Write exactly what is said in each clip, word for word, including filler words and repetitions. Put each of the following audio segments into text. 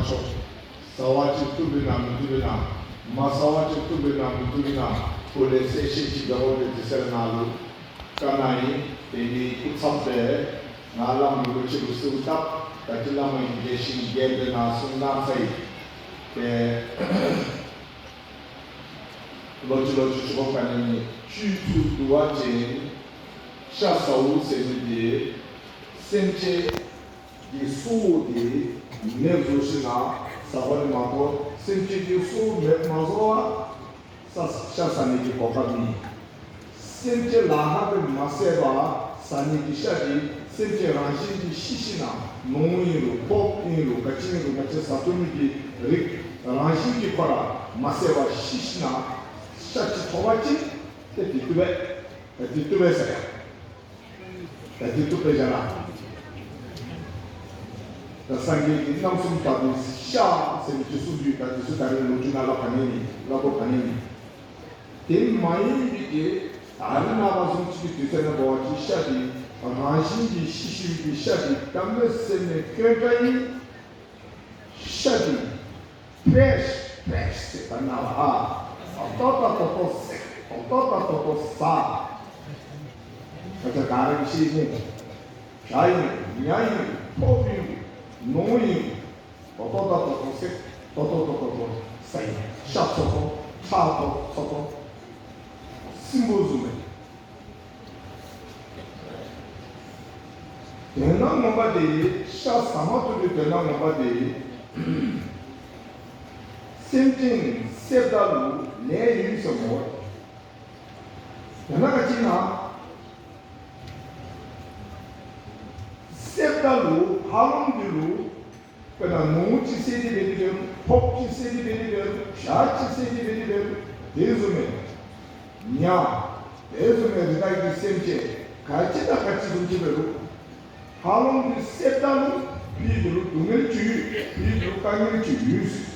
ཟ་བ་ཅིན་བཏུབ་ཨིན་ན་མི་བཏུབ་ཨིན་ན། མ་ཟ་བ་ཅིན་བཏུབ་ཨིན་ན་མི་བཏུབ་ཨིན་ན། ཁོ་ལས་གསལ་བཤད་ཅིག་འབད་དགོ་པས་ཟེར་ནཱ་ལུ་བཀའ་གནང་ཡི། དེ་ནི་སྐུ་ཚབ་སྦེ་ང་བླམ་ལུ་ལོ་ཅིག་ལུ་གསོལཝ་བཏབ། ད་ཅི་བླ་མ་གིས་དགྱེས་ཤིང་དགྱེས་པའི་ནང་གསུང་གནང་ཚར་ཡི། ཏེ་ལོག་ཅི་ལོག་ཅི་ཆུ་ཁོ་ག་ནི་ནི་བཅུད་བཙུགས་བསྡུ་བ་ཅིན་ཤ་ཟཝ་ཟེར་མི་འདི་སེམས་ཅན་གྱི་སྲོག་འདི་མེདཔ་བཟོ་ཞིནམ་ལས་ཟ་བ་ནི་མ་གཏོགས་སེམས་ཅན་གྱི་སྲོག་མེདཔ་མ་བཟོ་བར་ཤ་ཤ་ཟ་ནི་གི་གོ་སྐབས་མེད། སེམས་ཅན་ལཱ་ཁག་འདི་མ་བསལ་བར་ཟ་ནི་གི་ཤ་འདི་སེམས་ཅན་རང་བཞིན་གྱིས་ཤི་ཞིནམ་ལས་ནོར་ཨིན་རུང་ཕོརཔ་ཨིན་རུང་ག་ཅི་ཨིན་རུང་ང་བཅས་ཟ་བཏུབ་མི་གི་རིགས་རང་བཞིན་གྱིས་ཁོ་ར་མ་བསལ་བར་ཤི་ཞིནམ་ལས་ཤ་ཅིག་ཐོབ་པ་ཅིན་ཏེ་འདི་བཏུབ་པས། ཏེ་འདི་བཏུབ་པས་ཟེར་ཡ། ད་འདི་བཏུབ་པས་ཟེར་ན། ད་སངས་རྒྱས་ཀྱིས་རྣམ་གསུམ་དག་པའི་ཤ་ཟེར་མི་ཅིག་གསུངས་ཡོད། ད་འདི་ཚུ་ད་རེས་ལོ་རྒྱུས་ནང་ལུ་ག་ནི་ནི་སླབ་དགོཔ་ག་ནི་ནི། དེ་མ་ཡིན་པའི་གི་ད་རེས་ནངས་པ་བཟུམ་ཅིག་གི་དུས་ཚོད་ནང་འབད་བ་ཅིན་ཤ་འདི་རང་བཞིན་གྱིས་ཤི་ཤི་བའི་གི་ཤ་འདི་གཏམ་མེད་སེམས་མེད་སྐྱོན་འདྲ་ཨིན། ཤ་འདི་ཕེ་རེཤ་ཕེ་རེཤ་ཟེར་ད་ནཱ་ལུ་ཨ་ཏོག་ཏོ་ཏོག་ཏོ་ཟ། ཏོག་ཏོ་ཏོག་ཏོ་ཟ། ད་ཆ་ག་ར་གིས་ཤེས་ནི། ཤ་ཨིན་ཉ་ཨིན་ཕོརཔ་ཨིན་ནོར་ཨིན་ཏོག་ཏོ་ཏོག་ཏོ་ཟ། ཏོག་ཏོ་ཏོག་ཏོ་ཟ་ཡི། ཤ་འཚོ་ཏོ་ཁྲག་འཚོ་ཏོ་འཚོ་ཏོ་སྲིན་པོ་བཟུམ་མས། དོན་དག་ངོ་མ་འདི་ཤ་ཟ་མ་བཏུབ་པའི་དོན་དག་ངོ་མ་འདི་སེམས་ཅན་བསདཔ་ད་ལུ་ལས་ཡོད་ཟེར་སྨོ། དོན་དག་ག་ཅི་ཨིན་ན། བསདཔ་ད་ལུ་ཧ་ལམ་འདི་ལུ་དཔེར་ན་ནོར་ཅིག་བསད་དེ་འབད་དེ་འབད་རུང་ཕོརཔ་ཅིག་བསད་དེ་འབད་དེ་འབད་རུང་ཤ་ཅིག་བསད་དེ་འབད་དེ་འབད་རུང་དེ་བཟུམ་མས། ཉ་དེ་བཟུམ་མའི་རི་དྭགས་ཀྱི་སེམས་ཅན་ག་ཅི་དང་ག་ཅི་བཟུམ་ཅིག་འབད་རུང་ཧ་ལམ་འདི་བསདཔ་ད་ལུ་ཕི་འདི་ལུ་སྡུག་བསྔལ་ཅིག་ཡོད། ཕི་འདི་ལུ་དཀའ་ངལ་ཅིག་ཡོད།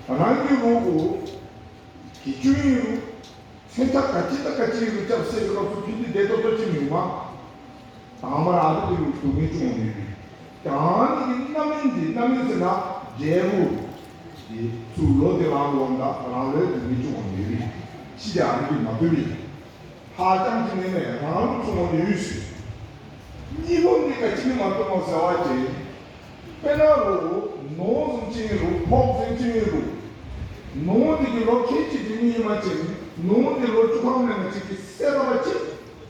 རང་གི་རོགས་གུ་གྱི་ཅུང་ཨིན་རུང་ཚོན་ཁྲ་ག་ཅི་དང་ག་ཅི་ཨིན་རུང་རྐྱབ་བསད་པའི་སྐབས་སུ་ཕི་འདི་བདེ་ཏོག་ཏོ་ཅིག་མེད་མས། དང་པ་ར་ཨ་ཕི་འདི་ལུ་སྡུག་བསྔལ་ཅིག་འོང་ནི་ཡོད། ད་ཨ་ནི་གི་རྣམ་སྨིན་འདི་རྣམ་སྨིན་ཟེར་ན་འབྲས་བུ་འདི་ཚུར་ལོག་སྟེ་རང་ལུ་འོངམ་ད་རང་ལུ་སྡུག་བསྔལ་ཅིག་འོང་ནི་ཡོད། ཤི་སྟེ་ཨ་ནི་གིས་མ་བཏུབ་པས། ཧ་ཅང་གི་ནི་མས་རང་ལུ་ཚུར་འོང་ནི་ཡོད་ཟེར། གཉིས་པ་འདི་ག་ཅི་གིས་མ་བཏུབ་སྨོ་ཟེར་བ་ཅིན་དཔེར་ན་རོགས་ནོར་བཟུམ་ཅིག་ཨིན་རུང་ཕོརཔ་བཟུམ་ཅིག་ཨིན་རུང་ནོར་འདི་གིས་ལོ་ཁལ་གཅིག་སྡོད་ནི་ཨིན་པ་ཅིན་ནོར་འདི་ལོ་བཅུ་ཐམ་ལས་ང་བཅས་ཀྱིས་བསད་ད་པ་ཅིན་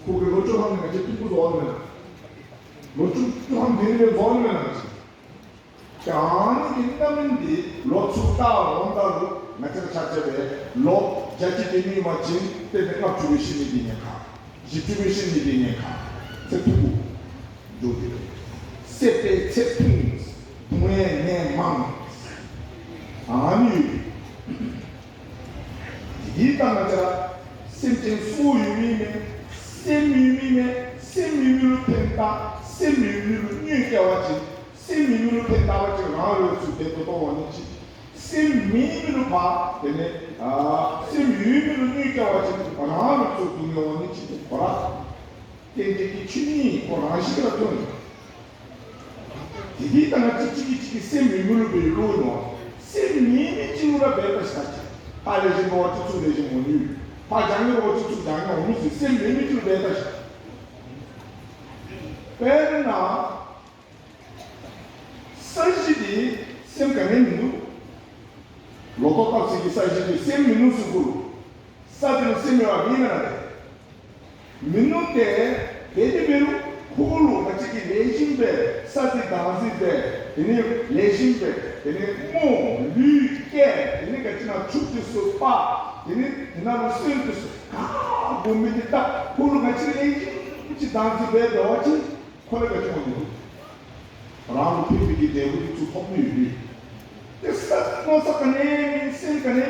ཁོ་གིས་ལོ་བཅུ་ཐམ་ལས་ང་བཅས་ཐུང་ཀུ་བཟོ་འོང་ནི་མེན་ན། ལོ་བཅུ་བཅུ་ཐམ་སྡོད་ནི་མེད་བཟོ་འོང་ནི་མེན་ན་ང་བཅས། ད་ཨ་ནི་གི་རྣམ་སྨིན་འདི་ལོག་ཚུར་བལྟ་འོངམ་ད་ལུ་ང་བཅས་ར་ཆ་ཁྱབ་ལུ་ལོ་བརྒྱ་ཅིག་སྡོད་ནི་ཨིན་པ་ཅིན་ཏེ་ཏེ་ལྔ་བཅུ་སྦེ་ཤི་ནི་འདི་ཉེན་ཁ། བཞི་བཅུ་སྦེ་ཤི་ནི་འདི་ཉེན་ཁ། ཚེ་ཐུང་ཀུ་འགྱོ་སྟེ་རེ། བསད་པའི་ཚེ་ཐུང་། བརྡུང་བའི་ནད་མང་། ཨ་ནི་ཡོད། དེ་ལྟ་ན་ང་བཅས་ར་སེམས་ཅན་སྲོག་ཡོད་མི་མས། སེམས་ཡོད་མི་མས། སེམས་ཡོད་མི་ལུ་ཕན་བཏགས། སེམས་ཡོད་མི་ལུ་གནོད་བསྐྱལ་བ་ཅིན་སེམས་ཡོད་མི་ལུ་ཕན་བཏགས་པ་ཅིན་རང་ལུ་ཚུར་བདེ་ཏོག་ཏོ་འོང་ནི་ཅིག། སེམས་མེད་མི་ལུ་ཕར་དེ་ལས་ཨ་སེམས་ཡོད་མི་ལུ་གནོད་བསྐྱལ་བ་ཅིན་རང་ལུ་ཚུར་སྡུག་བསྔལ་འོང་ནི་ཅིག། ཁོ་ར་རྟེན་འབྲེལ་གྱི་ཆོས་ཉིད་ཁོ་རང་བཞིན་གྱིས་ར་ཐོན། དེ་འདི་ལྟ་ན་གཅིག་གིས་གཅིག་གི་སེམས་མེད་མི་ལུ་འབད་བློ་ནོར། སེམས་མེད་མི་གཅིག་ལུ་ར་འབད་ད་ཤ་ཅིག། ཕར་ལེགས་ཤོམ་འབད་བ་ཅིན་ཚུར་ལེགས་ཤོམ་འོང་ནི། ཕར་བྱང་ཉེས་འབད་བ་ཅིན་ཚུར་བྱང་ཉེས་འོང་ནི་ཟེར་སེམས་མེད་མི་གཅིག་ལུ་འབད་ད་ཤ། དཔེར་ན་ས་གཞི་འདི་སེམས་ག་ནི་མིན་འདུག། ལོ་ཏོག་བཏབ་ས་གི་ས་གཞི་འདི་སེམས་མིན་འདུག་ཟེར་གོ་ལོ། ས་འདི་ལུ་སེམས་ཡོད་པ་མེན་ན་ལགས། མིན་འདུག་སྟེ། དེ་འདི་འབད་རུང་ཁོ་ལུ་ང་བཅས་ཀྱིས་ལེགས་ཤོམ་སྦེ་ས་འདི་བདག་འཛིན་འབད། དེ་ནི་ལེགས་ཤོམ་སྦེ་དེ་ནི་རྨོ་ལུད་བཀལ། དེ་ནི་ག་ཅི་ན་ཆུ་འདི་ཚུ་ཕར་དེ་ནི་དེ་ནང་ལུ་སོན་འདི་ཚུ་ག་དགོ་མི་འདི་བཏབ། ཁོ་ལུ་ང་བཅས་ལེགས་ཤོམ་ཅིག་བདག་འཛིན་འབད་དོ་བ་ཅིན་ཁོ་ལུ་ག་ཅི་འོང་ནི་འདུག། རང་ལུ་ཕན་པའི་གི་འབྲས་བུ་འདི་ཚུ་ཐོབ་ནི་ཡོད་པས། ཏེ་ས་མནོ་ས་ག་ནི་མེད། སེམས་ག་ནི་